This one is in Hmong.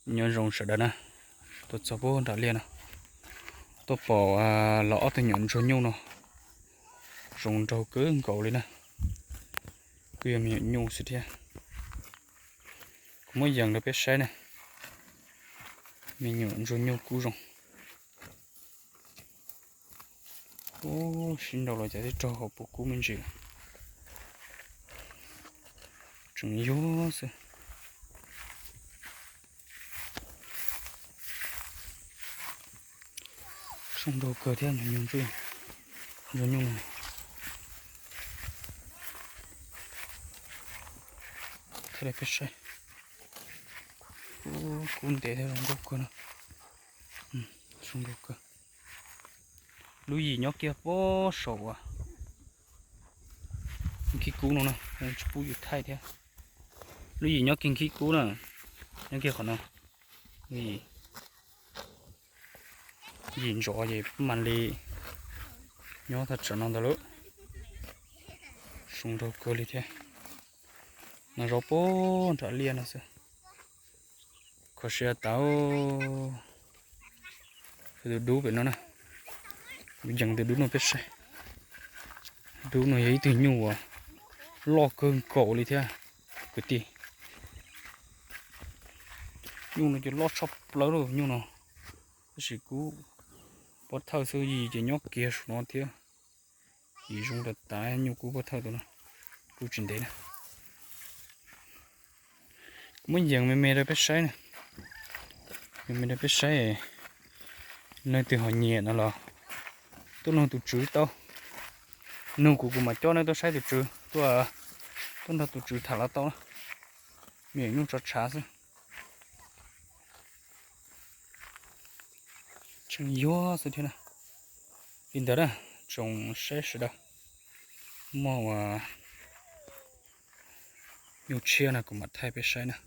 Nyob zoo sawv daws na, tuaj txog puag nram liaj no, tuaj pom los ob tug nyuam ntsuag nyuj no, zoo nraug kawg nkaus li na. Kuj yog me nyuam nyuj xwb thiab. Kuv muab yees rau peb saib na, me nyuam ntsuag nyuj kub zoo. Ub, sib nrau los cas twb raug hauv puv kub me ntsis lawm. Tseem yuag xwb. Zoo nraug kawg thiab, nyuag nyuag ntsuj, ntsuag nyuj no. Thiaj li peb saib. Kub ntev thiab zoo nkauj kawg no. Zoo nraug kawg. Lub yim nyob kiag pob saum uas nkhib kub no na, tsis pub yus thaij thiab. Lub yim nyob kiag nkhib kub na, nyob kiag qhov no. Yim ntsos ces mam li nyob thaj tsam no ntawd lawm. Zoo nraug kawg li thiab. No zov puag nram liaj no xwb. Kho siab tas. Tus dub pem no na, kuv yees tus dub no peb saib. Dub no yog ib tug nyuj uas loj kawg nkaus li thiab kwv tij. Nyuj no ces loj tshaj plaws lawm nyuj no. Tab sis kub pov thawj xwb, yim ces nyob kiag saum no thiab. Yim zoo tas tas, nyuj kub pov thawj tus no, kub tsis ntev na. Kuv muab yees me me rau peb saib na. Yees me rau peb saib, leej twg ho nyiam no los tuaj nug tus tswv tau. Nug kuv, kuv mam coj nej tuaj saib tus tswv, tuaj, tuaj nrog tus tswv tham los tau na. Me nyuam nyuj tsov tshav xwb. Tseem yuag xwb thiab na. Li ntawd na, tsoom saib sawv daws, muaj uas nyuj tshiab no kuv mam thaij peb saib na.